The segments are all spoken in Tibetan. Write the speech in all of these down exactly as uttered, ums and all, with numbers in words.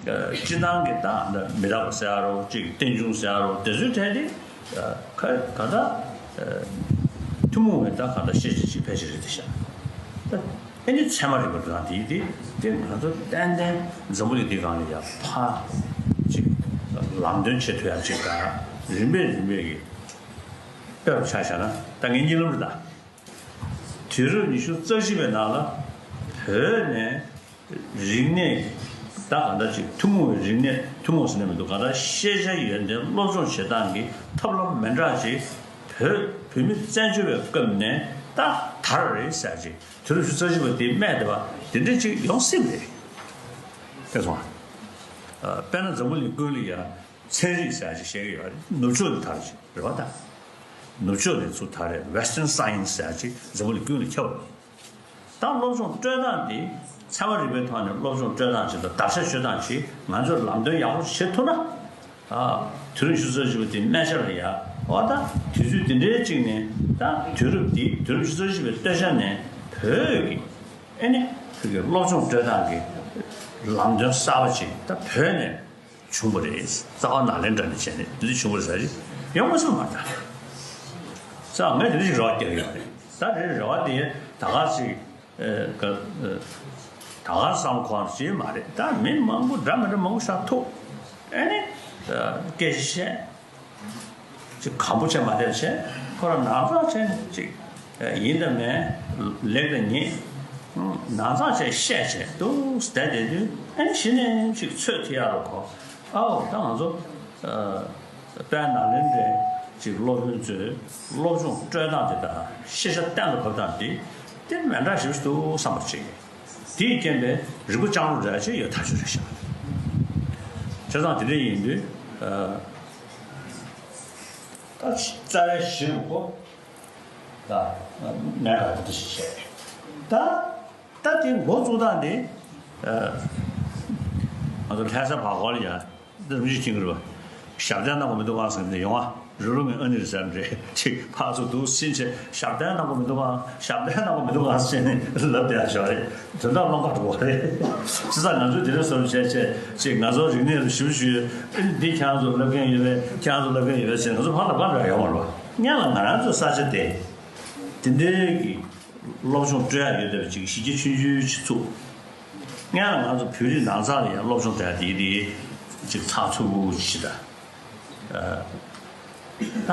སྤྱི་བཏང་གི་ད་མི་རབས་ཟེར་རོ་ཅིག་རྟེན་འབྱུང་ཟེར་རོ་དེ་ཚོའི་ཐད་དེ་ག་ག་ད་ཐུན་མོང་བའི་ད་ག་ད་ཤེས་བྱ་ཅིག་ཕལ་ཆེར་རེད་དེ་ཤག་ད་ཨེ་ནི་ཚད་མ་རིག་པ་དང་དེའི་དེ་དེ་ང་ཚོ་ཏན་ཏན་འཛམ་བུ་གླིང་འདི་སྒང་ལ་ཡ་ཕ་ཅིག་ལམ་སྟོན་བྱེད་ཐུབ་ཡ་ཅིག་ད་རིམ་པས་རིམ་པས་ཀྱི་དཔེ་རུ་ཆ་བཞག་ན་ད་ངའི་གཉིད་ལམ་རེད་ད། དུས་རབས་ཉི་ཤུ་རྩ་བཞི་པའི་ནང་ལ་བོད་ནས་རིག་གནས་ད་གང་འདྲ་ཅིག་ཐུན་མོང་བའི་རིག་གནས་ཐུན་མོང་ཟེར་ནས་མི་འདུག་གང་ལྟར་ཤེས་བྱ་ཡོན་ཏན་སློབ་སྦྱོང་བྱེད་སྟངས་ཀྱི་ཐབས་ལམ་མི་འདྲ་ཅིག་བོད་བོད་མི་བཙན་བྱོལ་བའི་སྐབས་ནས་ད་དར་རེད་ཟེར་ཅིག་དུས་རབས་ཉི་ཤུ་རྩ་བཞི་པ་དེའི་སྨད་དེ་བ་དེ་འདྲ་ཅིག་ཡོང་སྲིད་པ་རེད། དེ་སོང་ཨ། དཔེར་ན་འཛམ་བུ་གླིང་ཀུན་ལ་ཡ་ཚན་རིག་ཟེར་ཅིག་བཤད་ཀྱི་ཡོད་རེད། ནུབ་ཕྱོགས་ནས་དར་ཅིག་རེད་བ་ད། ནུབ་ཕྱོགས་ནས་ཚུར་དར་རེད། Western Science་ཟེར་ཅིག་འཛམ་བུ་གླིང་ཀུན་ལ་ཁྱབ་པ་རེད། ད་སློབ་སྦྱོང་སྤྲོད་སྟངས་འདི་ཚད་མ་རིག་པའི་ཐོག་ནས་སློབ་སྦྱོང་སྤྲོད་སྟངས་ཅིག་དང་བརྡར་ཤ་གཅོད་སྟངས་ཅིག་ང་ཚོས་ལམ་སྟོན་ཡག་པོ་བྱེད་ཐུབ་ན། ཨ། དུས་རབས་ཉི་ཤུ་རྩ་བཞི་པ་དེ་སྨད་ཆ་ལ་ཡ། འོ་ད་དུས་ཚོད་དེ་འདྲའི་གཅིག་ནས་ད་དུས་རབས་འདི་དུས་རབས་ཉི་ཤུ་རྩ་བཞི་པའི་སྟོད་ཆ་ནས་བོད་ཀྱི་ཨེ་ནི་བོད་ཀྱི་སློབ་སྦྱོང་སྤྲོད་སྟངས་ཀྱི་ལམ་སྟོན་གསར་པ་ཅིག་ད་བོད་ནས་བྱུང་བ་རེད། རྩ་བ་ནག་ལན་འདྲ་ནས་བྱས་ནས་འདི་འདྲ་བྱུང་བ་རེད་ཟེར་གྱི་ཡོང་མ་སོང་མ་ད། ས་ངས་དེ་འདྲ་ཞིག་རེ་བ་རྒྱག་གི་ཡོད་རེད། ད་རེད་རེ་བ་དེ་ད་ག་ཞིག་ཨེ་ག་ཨེ་ད་ག་བསམ་ཁོ་རང་ཞིག་མ་རེད། ད་མི་མང་པོ་འདྲ་མི་འདྲ་མང་པོ་ཞིག་ཐུག་ཨེ་ནི་སྐད་ཆ་བཤད། ཅིག་གམ་པོ་བྱས་མ་བསྡད་བྱས་ཁོ་རང་ནང་ཚགས་བྱས་ནས་ཅིག་ཡིན་དང་མིན་ལེགས་དང་ཉེས་ནང་ཚགས་བྱས་བཤད་བྱས་འདུག་བསྡད་བསྡད་དུས་ཨེ་གཞི་ནས་ཅིག་ཚོད་ཐིག་ཡག་རུ་གོ། ཨའོ་ད་ང་ཚོ་དཔལ་ནཱ་ལེནྡྲའི་ཅིག་སློབ་དཔོན་ཚོས་སློབ་སྦྱོང་སྤྲོད་སྟངས་དེ་དང་ཤེས་བྱ་གཏན་ལ་ཕབ་སྟངས་དེ་དེ་མི་འདྲ་ཞིག་འདུག་བསམ་པ་ཅིག་དེས་རྐྱེན་པས་རིག་པ་སྤྱང་རུ་འདྲ་ཅིག་ཡོད་ཐག་ཆོད་རེད་ཤག་བྱས་ཙང་དེ་འདྲ་ཡིན་དུས། ད་རྩ་བའི་གཞི་རུ་གོ། ད་གནད་འགག་འདི་འདྲ་ཞིག་བཤད། ད་ད་དེ་འགོ་བཙུགས་སྟངས་འདི། ང་ཚོ་ལྷ་ས་བར་སྐོར་ལ་ཡ་འདི་རུ་ཅིག་ཁྱིང་རུ་བ། ཞབས་བརྟན་གནང་དགོས་མི་འདུག་གང་ཟེར་ནས་ཡོང་ཨ། རུ་རུ་ངའི་ཨ་ནི་རེད་ཟེར་ནས་ཅིག་ཕར་ཚུར་འདུག་ཟིན་བྱས་ཞབས་བརྟན་གནང་དགོས་མི་འདུག་གང་ཞབས་བརྟན་གནང་དགོས་མི་འདུག་གང་ཟེར་ནས་ལབ་བསྡད་ཡ་ཞོག་རེད། དོན་དག་བློ་ཁ་འགྲོ་བ་རེད། བྱས་ཙང་ང་ཚོས་དེ་འདྲ་བཟོ་བྱས་བྱས་ཅིག་ང་ཚོ་རིག་གནས་ལ་ཞིབ་ཞུ་ཨ་ནི་འདི་ཁྱེད་རང་ཚོ་ལབ་མཁན་ཡོད་པས་ཁྱེད་རང་ཚོ་ལབ་མཁན་ཡོད་པས་ཟེར་ང་ཚོ་ཕར་ལབ་ག་འགྲོ་ཡ་ཡོང་བ་རེད་བ། སྔོན་ལ་ང་རང་ཚོའི་ས་ཆ་དེ་དེ་འདྲའི་གི་སློབ་སྦྱོང་སྤྲོད་ཡ་ཡོད་བསྡད་པ་ཅིག་གཞི་རྒྱ་ཆུང་ཆུང་ཅིག་ཚུགས། སྔོན་ལ་ང་ཚོ་བོད་རིགས་ནང་ཚང་ལ་ཡང་སློབ་སྦྱོང་སྤྲད་ཡ་དེ་དེ་ཅིག་ཚགས་ཚུད་པོ་ཞིག་དང་། ད་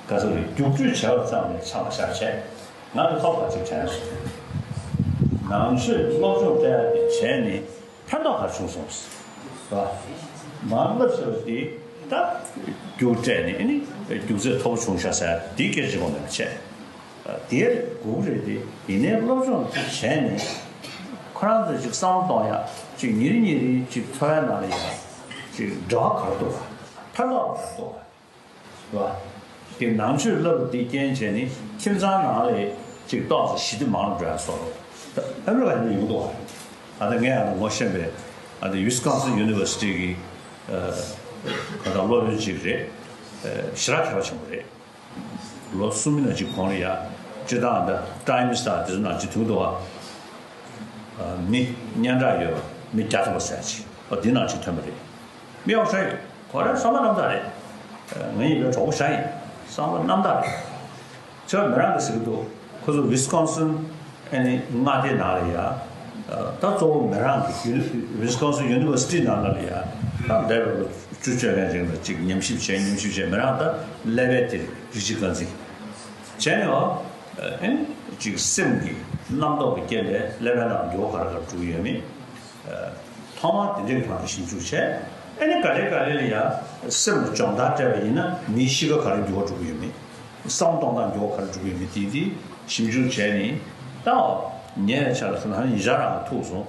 ག་ཚོད་རེད། རྒྱུགས་སྤྲོད་བྱས་པ་ཙམ་ལས་ཚང་མ་བཞག་བྱས་ང་ཚོ་ཐོབ་པ་ཅིག་དྲན་སོང་། ནང་ཆོས་སློབ་སྦྱོང་སྤྲད་ཡ་དེ་བྱས་ནས་ཕན་ཐོགས་ག་རེ་བྱུང་སོང་། རེད་བ། མང་ལབ་ཟེར་བ་དེ་ད་རྒྱུགས་སྤྲད་ནས་ཨ་ནི་རྒྱུགས་ཚད་མཐོ་པོ་བྱུང་ཤག་ཟེར་དེའི་སྐད་ཆ་དགོངས་ནས་བྱས། དེར་དགོས་རེད་དེ། ཡིན་ནའི་སློབ་སྦྱོང་དེ་བྱས་ནས་ཁོ་རང་ཚོས་ཅིག་བསམ་བློ་གཏོང་ཡག་ཅིག་ཉིན་རེ་ཉིན་རེ་ཅིག་འཚོ་བའི་ནང་ལ་ཡང་ཅིག་འབྲེལ་བ་ག་རེ་འདུག་ག་ཕན་ཐོགས་ག་རེ་འདུག་ག་རེད་བ། དེ་ནང་ཆོས་བསླབ་པ་དེ་རྐྱེན་བྱས་ནས་ཁྱིམ་ཚང་ནང་ལ་ཅིག་ཏོག་ཙམ་ཞི་བདེ་མང་རུ་འགྲོ་ཡག་བཟོ་འདྲ་ཨ་མི་རི་ཀ་ཡིན་ན་ཡོང་གི་འདུག་ག་ཨ་ད་ངས་ཨ་ད་ངོ་ཤེས་པའི་ཨ་ད་ཝི་སི་ཀོན་སིན་ཡུ་ནི་ཝར་སི་ཊི་གི་ཨ་ག་ད་སློབ་དཔོན་ཅིག་རེད། ཞེ་དྲག་མཁས་པ་ཆེན་པོ་རེད། ལོ་གསུམ་ཡིན་ན་ཅིག་གོང་ལ་ཡ། སྤྱིར་བཏང་འདི་ཊའིམ་སི་དང་དེ་ཚོ་ནང་ཅིག་ཐོན་འདུག་བ། མི་སྙན་གྲགས་ཡོད་པ་མི་བརྒྱ་ཐམ་པ་ཟེར་ཅིག་འོ་འདི་ནང་ཅིག་ཐོན་པ་རེད། མི་ཡག་ཤོས་ཡོད་ཁོ་རང་བསམ་པ་རྣམ་དག་རེད། ངའི་ཡིན་པའི་གྲོགས་པོ་ཞིག་ཡིན། བསམ་པ་རྣམ་དག་རེད། ཁྱོད་མི་རང་གི་ཟེར་གི་འདུག་ཁོ་ཚོ་ཝི་སི་ཀོན་སིན་ཨ་ནི་མངའ་སྡེ་ནང་ལ་ཡ། ད་གཙོ་བོ་མི་རང་གི་ཝི་སི་ཀོན་སིན་ཡུ་ནི་ཝར་སི་ཊི་ནང་ལ་ཡ། ད་འདས་པའི་ལོ་བཅུ་བཅོ་ལྔའི་རིང་ལ་ཅིག་ཉམས་ཞིབ་བྱས་ཉམས་ཞིབ་བྱས་མི་རང་ད་ཀླད་པའི་དེ་རིགས་གཅིག་རྐང་འཛིན་བྱས་ནས་ཨ་ནི་ཅིག་སེམས་ཀྱི་རྣམ་རྟོག་གི་རྐྱེན་པས་ཀླད་པའི་ནང་འགྱུར་བ་ག་རེ་ག་རེ་འགྲོ་གི་ཡོད་མེད། ཐོག་མར་དེ་འདྲའི་སྒང་ལ་ཞིབ་འཇུག་བྱས། ཨ་ནི་ག་ལེ་ག་ལེ་ལ་ཡ་སེམས་ལ་སྦྱོང་བརྡར་སྤྲད་པ་ཡིན་ན་མིའི་གཤིས་ཀ་ག་རེ་འགྱུར་བ་འགྲོ་གི་ཡོད་མེད། བསམ་གཏོང་སྟངས་འགྱུར་བ་ག་རེ་འགྲོ་གི་ཡོད་མེད་དེ་དེ་ཞིབ་འཇུག་བྱས་ནས་ད་ཉེ་བའི་ཆར་ལ་ཁོ་ན་ཡིན་ཤག་རང་གི་ཐུག་སོང་།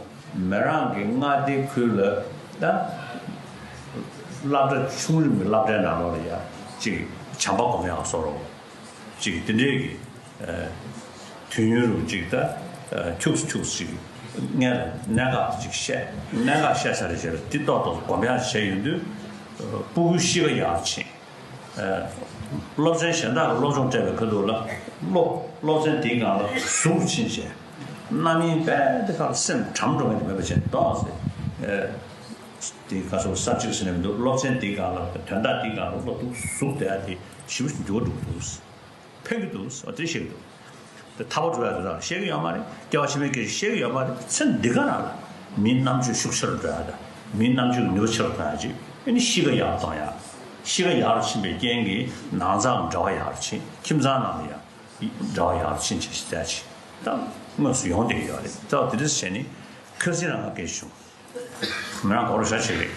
མི་རང་གི་མངའ་སྡེ་ཁུལ་ལ་ད་སློབ་གྲྭ་ཆུང་རིམ་གྱི་སློབ་གྲྭའི་ནང་ལོགས་ལ་ཡ་ཅིག་བྱམས་པ་སྒོམ་ཡག་བཟོ་འདྲ། ཅིག་དེ་འདྲའི་གི་ཨ་དུས་ཡུན་རིང་ཅིག་ད་ཨ་འཁྱུག་སུ་འཁྱུག་སུ་ཅིག་སྔོན་ལ་གནད་འགག་ཅིག་བཤད་གནད་འགག་བཤད་ཚར་རེ་བྱས་ལ་དེ་ཏོག་ཏོག་སྒོམ་ཡག་བྱས་ཡོང་དུས་ཨ་སྤུ་གུའི་གཤིས་ཀ་ཡག་ཕྱིན། ཨ་སློབ་ཚན་གཞན་དག་གི་སློབ་སྦྱོང་སྤྲད་པའི་ཁ་ཐུག་ལ་སློབ་སློབ་ཚན་དེའི་ནང་ལ་ཟུག་ཕྱིན་བྱས་རྣམ་སྨིན་དཔེ་དེ་ཁ་ལ་སེམས་གྲམ་འགྲོ་མཁན་དེ་མེད་པ་བྱས་ཏོག་ཙེ་ཨ། དེ་ག་སོ་ས་གཅིག་ཟེར་ནས་མི་འདུག་སློབ་ཚན་དེ་ག་ལ་དོན་དག་དེ་ག་ལ་ལོག་འདུག་ཟུག་བསྡད་ཡ་དེ་ཞིབ་འཇུག་འགྲོ་གི་འདུག་ཕན་གྱི་འདུག་འོ་དེ་ཤེས་ཀྱི་འདུག་དེ་ཐ་བ་འགྲོ་ཡ་དེ་དག་ཤེས་ཀྱི་ཡོད་མ་རེད། སྐྱེ་བ་ཕྱི་མའི་སྐད་ཆ་ཤེས་ཀྱི་ཡོད་མ་རེད། ཚེ་འདི་ག་རང་ལ་མིའི་རྣམ་དཔྱོད་ཤུགས་ཆེ་རུ་འགྲོ་ཡ་དང་མིའི་རྣམ་དཔྱོད་ནུས་པ་ཆེ་རུ་གཏོང་ཡ་ཅིག་ཨ་ནི་གཤིས་ཀ་ཡག་རུ་གཏོང་ཡ། གཤིས་ཀ་ཡག་རུ་ཕྱིན་པའི་རྐྱེན་གྱིས་ནང་ཚང་འབྲེལ་བ་ཡག་རུ་ཕྱིན། ཁྱིམ་ཚང་ནང་ལ་ཡང་འབྲེལ་བ་ཡག་རུ་ཕྱིན་བྱས་ཤིག་བལྟས་ཅིག་ད་དངོས་སུ་ཡོང་བསྡད་ཀྱི་ཡོད་རེད། ད་དེ་འདྲ་བྱས་ནས་ཁ་སང་རང་ང་སྐད་ཆ་བྱུང་། ང་རང་གོ་རོ་ཤ་ཆེ་རེད།